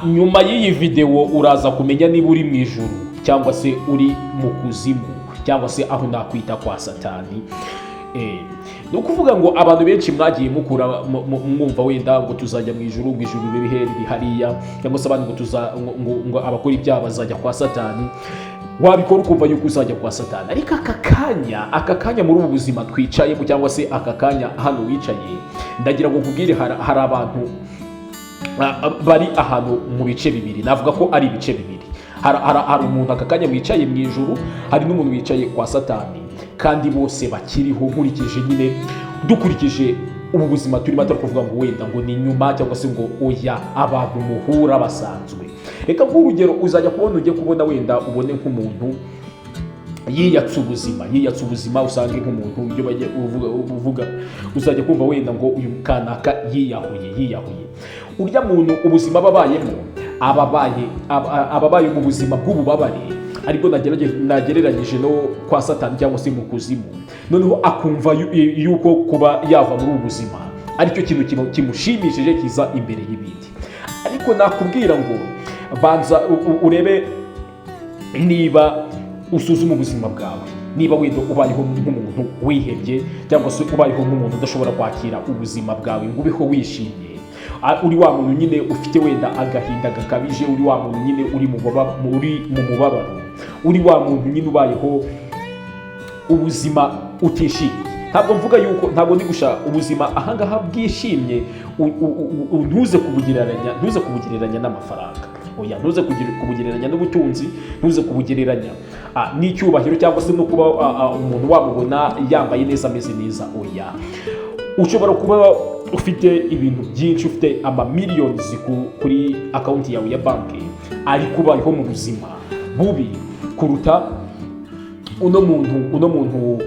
Nyuma y'iyi videwo uraza kumenya niba uri mu ijuru cyangwa se uri mu kuzimu, cyangwa se aho nakwita kwa Satani. Ni ukuvuga ngo abantu benshi mwagiye mukura mwumva wenda ngo tuzajya mu ijuru, ngo ijuru riri he? Riri hariya, cyangwa se abandi ngo tuza ngo abakora ibyaha bazajya kwa Satani. Wabikora ukumva yuko uzajya kwa Satani. Ariko aka kanya muri ubu buzima twicayemo, cyangwa se aka kanya hano wicaye, ndagira ngo nkubwire, hari abantu bari ahantu mu bice bibiri. Navuga ko ari ibice bibiri. Hari umuntu aka kanya wicaye mu ijuru, hari n'umuntu wicaye kwa Satani, kandi bose bakiriho. Nkurikije nyine, dukurikije ubu buzima turimo, atari kuvuga ngo wenda ngo ni nyuma cyangwa se ngo oya, abantu muhura basanzwe. Reka nk'urugero, uzajya kubona, ujye kubona wenda ubone nk'umuntu yiyatse ubuzima, yiyatse ubuzima. Usange nk'umuntu ibyo bajya uvuga, uzajya kumva wenda ngo uyu kanaka yiyahuye, yiyahuye. Urya muntu ubuzima aba abayemo, aba abaye mu buzima bw'ububabare, ariko nagereranyije no kwa Satani cyangwa se mu kuzimu. Noneho akumva yuko kuba yava muri ubu buzima aricyo kintu kimushimishije kiza imbere y'ibindi. Ariko nakubwira ngo banza urebe niba usuzuma ubuzima bwawe, niba wenda ubayeho nk'umuntu wihebye, cyangwa se ubayeho nk'umuntu udashobora kwakira ubuzima bwawe ngo ubeho wishimye. Uri wa muntu nyine ufite wenda agahinda gakabije, uri wa muntu nyine uri mu mubabaro, uri wa muntu nyine ubayeho ubuzima utishimiye. Ntabwo mvuga yuko, ntabwo ndi gushaka ubuzima ahangaha bwishimye, ntuze kubugereranya n'amafaranga, oya. Ntuze kubugereranya n'ubutunzi, ntuze kubugereranya n'icyubahiro, cyangwa se no kuba umuntu wamubona yambaye neza, ameze neza, oya. Ushobora kuba ufite ibintu byinshi, ufite amamiliyoni kuri account yawe ya banki, ariko ubayeho mu buzima bubi kuruta uno muntu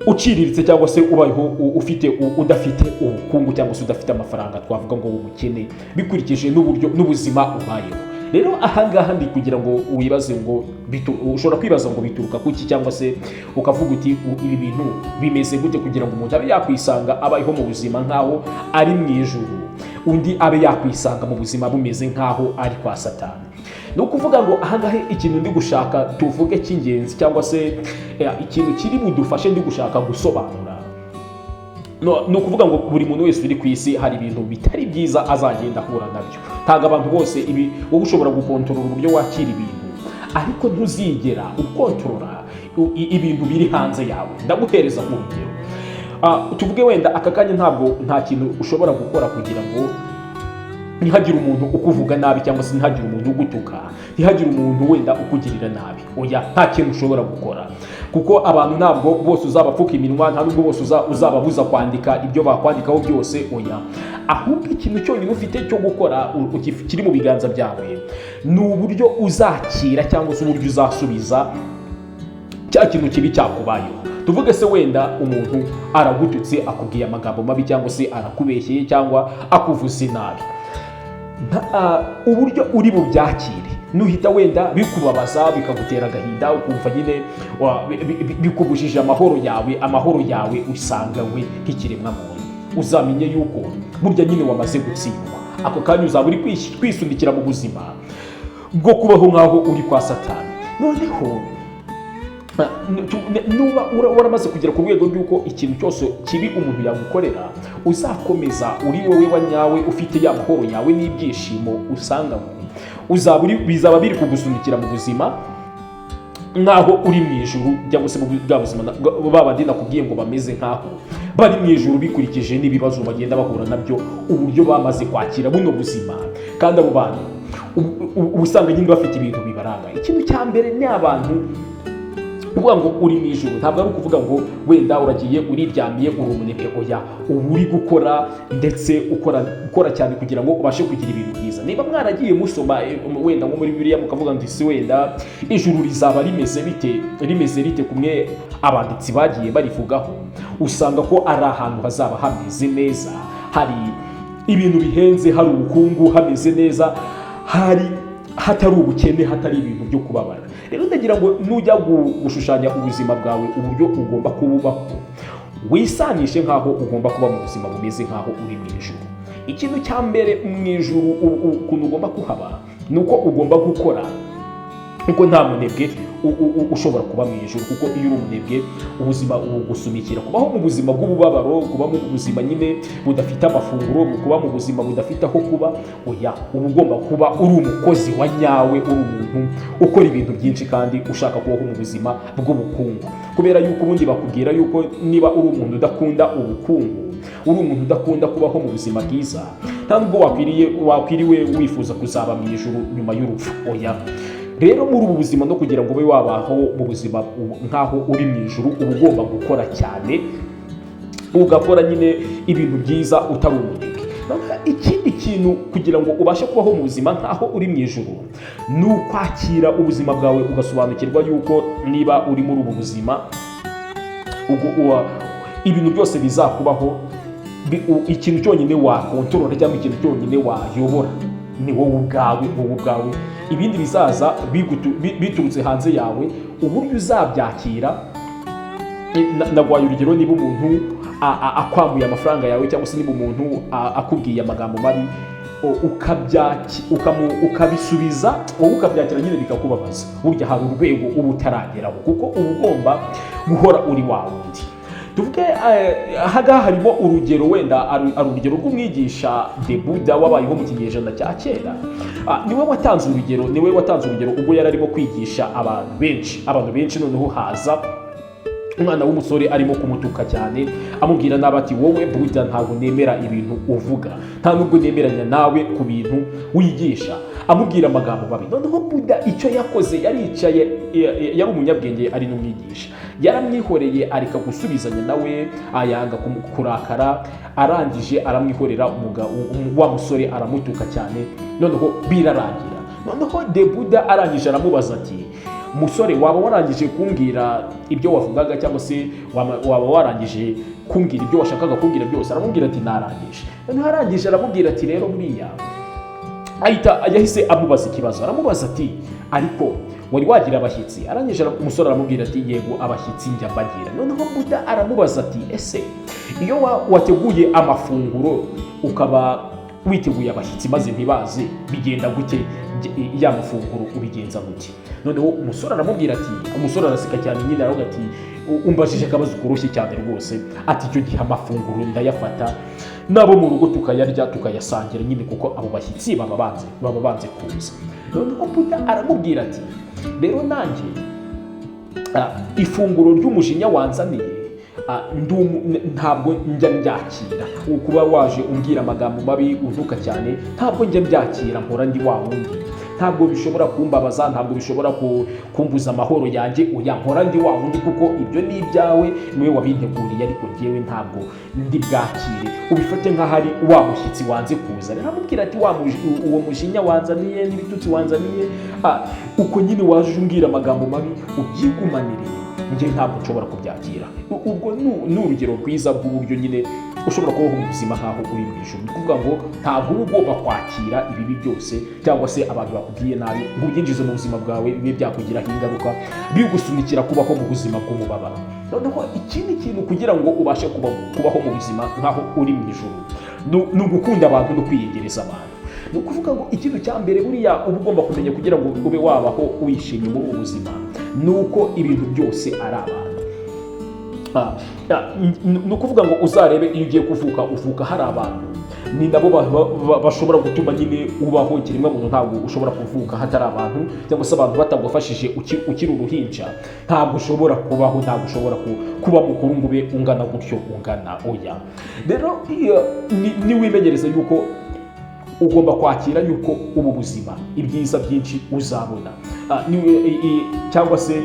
uciriritse, cyangwa se ubayeho ufite udafite ubukungu, cyangwa se udafite amafaranga, twavuga ngo umukene, bikurikije n'uburyo n'ubuzima ubayeho. Rero ahangaha ndi kugira ngo wibaze ngo ushobora kwibaza ngo bituruka kuki, cyangwa se ukavuga uti ibi bintu bimeze gute kugira ngo umuntu abe yakwisanga abayeho mu buzima nk'aho ari mu ijuru, undi abe yakwisanga mu buzima bumeze nk'aho ari kwa Satani? Ni ukuvuga ngo ahangaha ikintu ndi gushaka tuvuge cy'ingenzi, cyangwa se ikintu kiri budufashe ndi gushaka gusobanura, no, ni ukuvuga ngo buri muntu wese uri ku isi hari ibintu bitari byiza azagenda ahura nabyo. Ntabwo abantu bose ibi, wowe ushobora gukontorora uburyo wakira ibintu, ariko ntuzigera ukontorora ibintu biri hanze yawe. Ndaguhereza nk'urugero. Tuvuge wenda aka kanya ntabwo, nta kintu ushobora gukora kugira ngo ntihagire umuntu ukuvuga nabi, cyangwa se ntihagire umuntu ugutuka, ntihagire umuntu wenda ukugirira nabi. Oya, nta kintu ushobora gukora, kuko abantu ntabwo bose uzabapfuka iminwa, nta nubwo bose uzababuza kwandika ibyo bakwandikaho byose, oya. Ahubwo ikintu cyonyine ufite cyo gukora, kiri mu biganza byawe, ni uburyo uzakira cyangwa se uburyo uzasubiza cya kintu kibi cyakubayeho. Tuvuge se wenda umuntu aragututse, akubwiye amagambo mabi, cyangwa se arakubeshyeye, cyangwa akuvuze nabi. Uburyo uri bubyakire, nuhita wenda bikubabaza, bikagutera agahinda, ukumva nyine bikubujije amahoro yawe, amahoro yawe usanganywe nk'ikiremwamuntu, uzamenye yuko burya nyine wamaze gutsindwa. Ako kanya uzaba uri kwisunikira mu buzima bwo kubaho nk'aho uri kwa Satani. Noneho nuba waramaze kugera ku rwego rw'uko ikintu cyose kibi umuntu yagukorera uzakomeza uri wowe wa nyawe, ufite ya mahoro yawe n'ibyishimo usanganywe, uzaba uri, bizaba biri kugusunikira mu buzima nk'aho uri mu ijuru, cyangwa se mu bwa buzima ba bandi nakubwiye ngo bameze nk'aho bari mu ijuru, bikurikije n'ibibazo bagenda bahura nabyo, uburyo bamaze kwakira buno buzima. Kandi abo bantu uba usanga nyine bafite ibintu bibaranga. Ikintu cya mbere ni abantu kuvuga ngo uri mu ijuru, ntabwo ari ukuvuga ngo wenda uragiye uriryamiye, uri umunebwe, oya. Uba uri gukora, ndetse ukora ukora cyane kugira ngo ubashe kugira ibintu byiza. Niba mwaragiye musoma wenda nko muri Bibiliya, mukavuga ngo isi wenda ijuru rizaba rimeze bite, rimeze rite, kumwe abanditsi bagiye barivugaho, usanga ko ari ahantu hazaba hameze neza, hari ibintu bihenze, hari ubukungu, hameze neza, hari hatari ubukene, hatari ibintu byo kubabara. Rero ndagira ngo nujya gushushanya ubuzima bwawe, uburyo ugomba kububaho, wisanishe nk'aho ugomba kuba mu buzima bumeze nk'aho uri mu ijuru. Ikintu cya mbere mu ijuru, ukuntu ugomba kuhaba, ni uko ugomba gukora, kuko nta munebwe ushobora kuba mu ijuru, kuko iyo uri umunebwe ubuzima bugusumikira kubaho mu buzima bw'ububabaro, kuba mu buzima nyine budafite amafunguro, kuba mu buzima budafite aho kuba. Oya, uba ugomba kuba uri umukozi wa nyawe, uri umuntu ukora ibintu byinshi kandi ushaka kubaho mu buzima bw'ubukungu, kubera yuko ubundi bakubwira yuko niba uri umuntu udakunda ubukungu, uri umuntu udakunda kubaho mu buzima bwiza, nta nubwo wakwiriwe wifuza kuzaba mu ijuru nyuma y'urupfu. Oya, rero muri ubu buzima, no kugira ngo ube wabaho mu buzima nk'aho uri mu ijuru, uba ugomba gukora cyane, ugakora nyine ibintu byiza utari umunebwe. Noneho ikindi kintu kugira ngo ubashe kubaho mu buzima nk'aho uri mu ijuru, ni ukwakira ubuzima bwawe, ugasobanukirwa yuko niba uri muri ubu buzima, ibintu byose bizakubaho, ikintu cyonyine wakontorora cyangwa ikintu cyonyine wayobora ni wowe ubwawe, wowe ubwawe. Ibindi bizaza biturutse hanze yawe, uburyo uzabyakira. Naguhaye urugero: niba umuntu akwambuye amafaranga yawe, cyangwa se niba umuntu akubwiye amagambo mabi, ukabisubiza, wowe ukabyakira nyine bikakubabaza, burya hari urwego uba utarageraho, kuko uba ugomba guhora uri wa wundi. Tuvuge ahangaha harimo urugero, wenda ari urugero rw'umwigisha de Buda wabayeho mu kinyejana cya kera. Niwe watanze urugero ubwo yari arimo kwigisha abantu benshi. Abantu benshi, noneho haza umwana w'umusore arimo kumutuka cyane, amubwira nabi, ati: "Wowe Buda, ntabwo nemera ibintu uvuga, nta nubwo nemeranya nawe ku bintu wigisha." Amubwira amagambo mabi. Noneho Buda icyo yakoze, yaricaye, yari umunyabwenge ari n'umwigisha, yaramwihoreye, areka gusubizanya nawe, ayanga kurakara. Arangije aramwihorera, wa musore aramutuka cyane, noneho birarangira. Noneho de Buda arangije aramubaza ati: "Musore, waba warangije kumbwira ibyo wavugaga, cyangwa se waba warangije kumbwira ibyo washakaga kumbwira byose?" Aramubwira ati: "Narangije." Noneho arangije aramubwira ati: "Rero buriya," ahita yahise amubaza ikibazo, aramubaza ati: "Ariko wari wagira abashyitsi?" Arangije umusore aramubwira ati: "Yego, abashyitsi njya mbagira." Noneho Buda aramubaza ati: "Ese iyo wateguye amafunguro, ukaba witeguye abashyitsi, maze ntibaze, bigenda gute? Ya mafunguro ubigenza gute?" Noneho umusore aramubwira ati, umusore araseka cyane nyine, aravuga ati: "Umbajije akabazo koroshye cyane rwose." Ati: "Icyo gihe amafunguro ndayafata, n'abo mu rugo tukayarya, tukayasangira nyine, kuko abo bashyitsi baba banze kuza." Noneho Buda aramubwira ati: "Rero nanjye ifunguro ry'umujinya wanzaniye, ntabwo njya mbyakira. Kuba waje umbwira amagambo mabi, untuka cyane, ntabwo njya mbyakira. Mpora ndi wa wundi. Ntabwo bishobora kumbabaza, ntabwo bishobora kumbuza amahoro yanjye. Oya, mpora ndi wa wundi, kuko ibyo ni ibyawe, niwe wabinteguriye, ariko njyewe ntabwo ndi bwakire. Ubifate nk'aho ari wa mushyitsi wanze kuza." Rero aramubwira ati: "Uwo mujinya wanzaniye n'ibitutsi wanzaniye, uko nyine waje umbwira amagambo mabi, ubyigumanire, njye ntabwo nshobora kubyakira." Ubwo ni urugero rwiza rw'uburyo nyine ushobora kubaho mu buzima nk'aho uri mu ijuru. Ni ukuvuga ngo ntabwo uba ugomba kwakira ibibi byose cyangwa se abantu bakubwiye nabi ngo ubyinjize mu buzima bwawe, bibe byakugiraho ingaruka, bigusunikira kubaho mu buzima bw'umubabaro. Noneho ikindi kintu kugira ngo ubashe kubaho mu buzima nk'aho uri mu ijuru, ni ugukunda abantu no kwiyegereza abantu. Ni ukuvuga ngo ikintu cya mbere buriya uba ugomba kumenya kugira ngo ube wabaho wishimye muri ubu buzima, ni uko ibintu byose ari abantu. Ni ukuvuga ngo uzarebe, iyo ugiye kuvuka, uvuka hari abantu, ni nabo bashobora gutuma nyine ubaho. Ikiremwamuntu ntabwo ushobora kuvuka hatari abantu, cyangwa se abantu batagufashije ukiri uruhinja, ntabwo ushobora kubaho, ntabwo ushobora kuba mukuru ngo ube ungana gutyo ungana. Oya, rero iyo niwimenyereza yuko ugomba kwakira yuko ubu buzima ibyiza byinshi uzabona, cyangwa se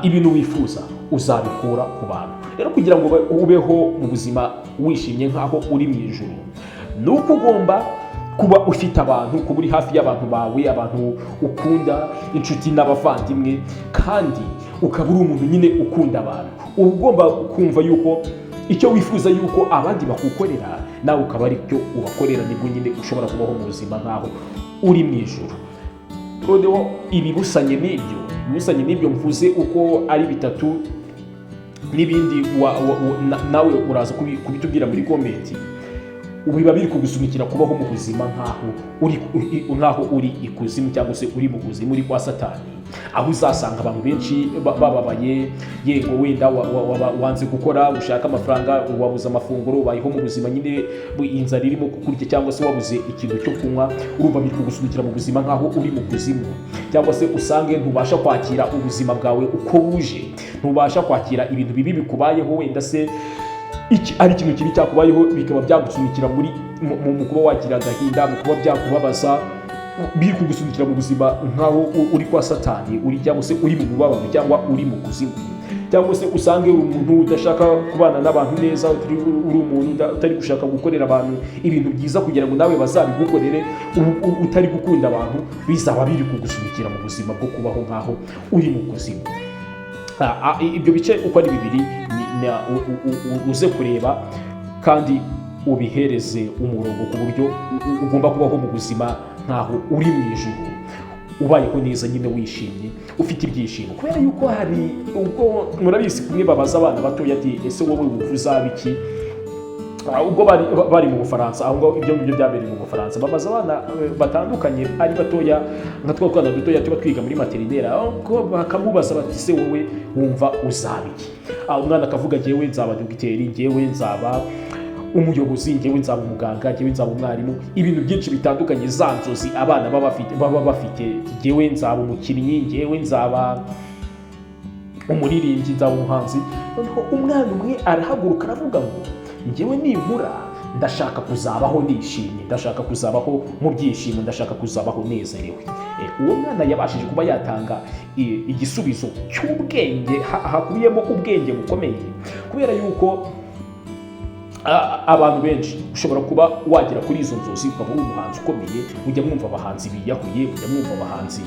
ibintu wifuza uzabikura ku bantu. Rero kugira ngo ubeho mu buzima wishimye nk'aho uri mu ijuru, ni uko ugomba kuba ufite abantu, kuba uri hafi y'abantu bawe, abantu ukunda, inshuti n'abavandimwe, kandi ukaba uri umuntu nyine ukunda abantu. Uba ugomba kumva yuko icyo wifuza yuko abandi bakukorera, nawe ukaba ari cyo ubakorera. Nibwo nyine ushobora kubaho mu buzima nk'aho uri mu ijuru. Noneho ibibusanye n'ibyo mvuze uko ari bitatu n'ibindi, nawe uraza kubitubwira muri comment. Biba biri kugusunikira kubaho mu buzima nkaho uri ikuzimu cyangwa se uri mu kuzimu, uri kwa Satani, aho uzasanga abantu benshi bababaye. Yego, wenda wanze gukora ushaka amafaranga, wabuze amafunguro, ubayeho mu buzima nyine inzara irimo kukurya cyangwa se wabuze ikintu cyo kunywa. Urumva biri kugusunikira mu buzima nkaho uri mu kuzimu. Cyangwa se usange ntubasha kwakira ubuzima bwawe uko buje, ntubasha kwakira ibintu bibi bikubayeho. Wenda se iki ari ikintu kibi cyakubayeho, bikaba byagusunikira muri mu kuba wagira agahinda, mu kuba byakubabaza, biri kugusunikira mu buzima nkaho uri kwa Satani uri, cyangwa se uri mu mubabaro, cyangwa uri mu kuzimu. Cyangwa se usange uri umuntu udashaka kubana n'abantu neza, uri umuntu utari gushaka gukorera abantu ibintu byiza kugira ngo nawe bazabigukorere, utari gukunda abantu. Bizaba biri kugusunikira mu buzima bwo kubaho nkaho uri mu kuzimu. Ibyo bice uko ari bibiri uze kureba kandi ubihereze umurongo ku buryo ugomba kubaho mu buzima nkaho uri mu ijuru, ubayeho neza nyine, wishimye, ufite ibyishimo. Kubera yuko hari ubwo murabizi kumwe babaza abana batoya ati: "Ese wowe wumva uzaba iki?" Ubwo bari mu Bufaransa, aho ngaho, ibyo ngibyo byabereye mu Bufaransa, babaza abana batandukanye ari batoya, nka twa twana dutoya tuba twiga muri maternelle, aho bakamubaza bati: "Se wowe wumva uzaba iki?" Umwana akavuga: "Njyewe nzaba dogiteri, njyewe nzaba umuyobozi, njyewe nzaba umuganga, njyewe nzaba umwarimu." Ibintu byinshi bitandukanye, za nzozi abana baba bafite: "Njyewe nzaba umukinnyi, njyewe nzaba umuririmbyi, nzaba umuhanzi." Noneho umwana umwe arahaguruka aravuga ngo: "Njyewe ninkura ndashaka kuzabaho nishimye, ndashaka kuzabaho mu byishimo, ndashaka kuzabaho nezerewe." Uwo mwana yabashije kuba yatanga igisubizo cy'ubwenge, hakubiyemo ubwenge bukomeye, kubera yuko abantu benshi ushobora kuba wagera kuri izo nzozi ukaba uri umuhanzi ukomeye. Mujya mwumva abahanzi biyahuye, mujya mwumva abahanzi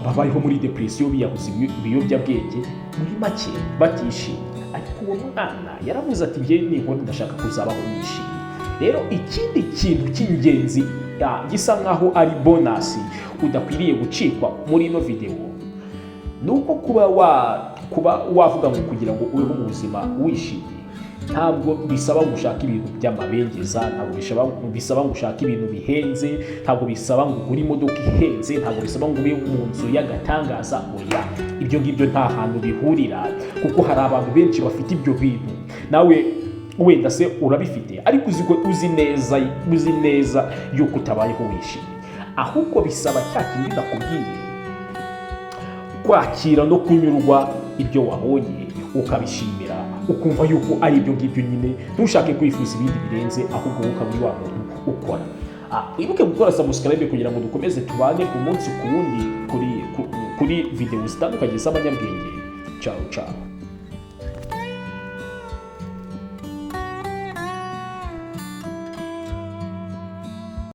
babayeho muri depression, biyahuza ibiyobyabwenge, muri make batishimye. Ariko uwo mwana yaravuze ati: "Njye ninkora ndashaka kuzabaho nishimye." Rero ikindi kintu cy'ingenzi, gisa nkaho ari bonus udakwiriye gucikwa muri ino videwo, ni uko kuba wavuga ngo kugira ngo ubeho mu buzima wishimye, ntabwo bisaba ngo ushake ibintu by'amabengeza, ntabwo bisaba ngo ushake ibintu bihenze, ntabwo bisaba ngo ugure imodoka ihenze, ntabwo bisaba ngo ube mu nzu y'agatangaza. Oya, ibyo ngibyo nta hantu bihurira, kuko hari abantu benshi bafite ibyo bintu. Nawe wenda se urabifite, ariko uzi ko uzi neza yuko utabayeho wishimye. Ahubwo bisaba cya kindi nakubwiye, kwakira no kunyurwa ibyo wabonye, ukabishimira, ukumva yuko ari ibyo ngibyo nyine, ntushake kwifuza ibindi birenze, ahubwo wowe ukaba uri wa muntu ukora. Wibuke gukora subscribe kugira ngo dukomeze tubane umunsi ku wundi kuri video zitandukanye z'abanyabwenge. Ciao ciao.